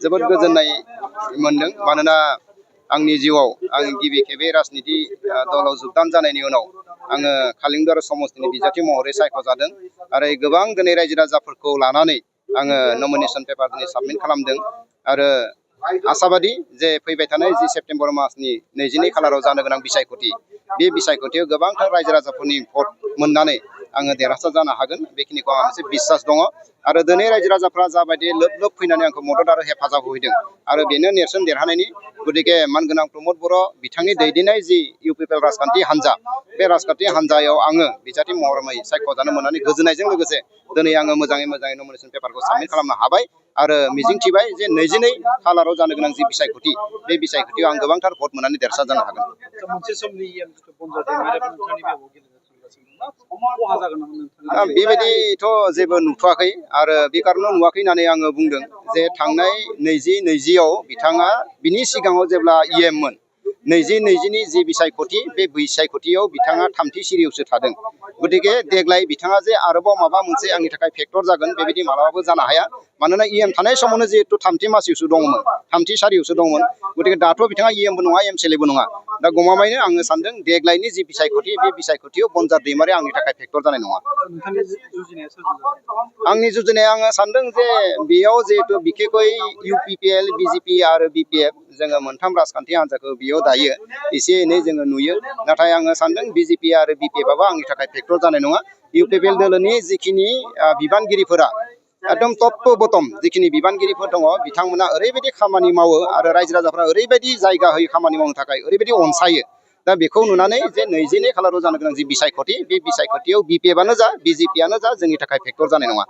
जोबोद गोजोननाय मोनदों मानोना आंनि जिउआव आं गिबि खेबे राजनिति दलाव जोगदान जानायनि उनाव आङो कालिंदर समस्तिनि बिजाथि महरै सायख'जादों आरो गोबां दिनै रायजो राजाफोरखौ लानानै आङो नमिनेशन पेपार दिनै साबमिट खालामदों आरो आसाबादि जे फैबाय थानाय 10 सेप्तेम्बर मासनि 22 खालाराव जानो गोनां बिसायख'थि बे बिसायख'थियाव गोबांथार रायजो राजाफोरनि भट मोननानै आङो देरहासार जानो हागोन बेखिनिखौ आंहा मोनसे बिश्वास दङ आरो दिनै रायजो राजाफ्रा जाबायदि लोब लोब फैनानै आंखौ मदद आरो हेफाजाब होदों आरो बेनो नेरसोन देरहानायनि गतिके मानगोनां प्रमद बर' बिथांनि दैदेननाय जि इउपिपिएल राजखान्थि हान्जा बे राजखान्थि हान्जायाव आङो बिजाथि महरै सायख'जानो मोननानै गोजोननायजों लोगोसे दिनै आङो मोजाङै नमिनेशन पेपारखौ साबमिट खालामनो हाबाय आरो मिजिंथिबाय जे 22 खालाराव जानो गोनां जि बिसायख'थि बे बिसायख'थियाव आं गोबांथार भट मोननानै देरहासार जानो हागोन। बेबायदिथ' जेबो नुथ'वाखै आरो बे कारनाव नुवाखै होननानै आङो बुंदों जे थांनाय 2020आव बिथाङा बिनि सिगाङाव जेब्ला मोन 2020नि जि बिसायख'थि बे बिसायख'थियाव बिथाङा थामथि सिरियावसो थादों गतिके देग्लाय बिथाङा जे आरोबाव माबा मोनसे आंनि थाखाय फेक्टर जागोन बेबायदि मालाबाबो जानो हाया मानोना थानाय समावनो जिहेतु थामथि मासियावसो दङमोन थामथि सारियावसो दंमोन गतिके दाथ' बिथाङा बो नङा एमसिएलएबो नङा दा गमामायैनो आङो सानदों देग्लायनि जि बिसायख'थि बे बिसायख'थियाव बनजार दैमारि आंनि थाखाय फेक्टर जानाय नङा। आंनि जुजिनाया आङो सानदों जे बेयाव जिहेतु बिखेखै इउपिपिएल बिजेपि आरो बिपिएफ जोङो मोनथाम राजखान्थि हान्जाखौ बेयाव दायो एसे एनै जोङो नुयो नाथाय आङो सानदों बिजेपि आरो बिपिएफआबो आंनि थाखाय फेक्टर जानाय नङा इउपिपिएल दोलोनि जिखिनि बिबानगिरिफोरा एकदम टप टु बटम जिखिनि बिबानगिरिफोर दङ बिथांमोना ओरैबायदि खामानि मावो आरो रायजो राजाफ्रा ओरैबायदि जायगा होयो खामानि मावनो थाखाय ओरैबायदि अनसायो दा बेखौ नुनानै जे 22 खालाराव जानो गोनां जि बिसायख'थि बे बिसायख'थियाव बिपिएफआनो जा बिजेपिआनो जा जोंनि थाखाय फेक्टर जानाय नङा।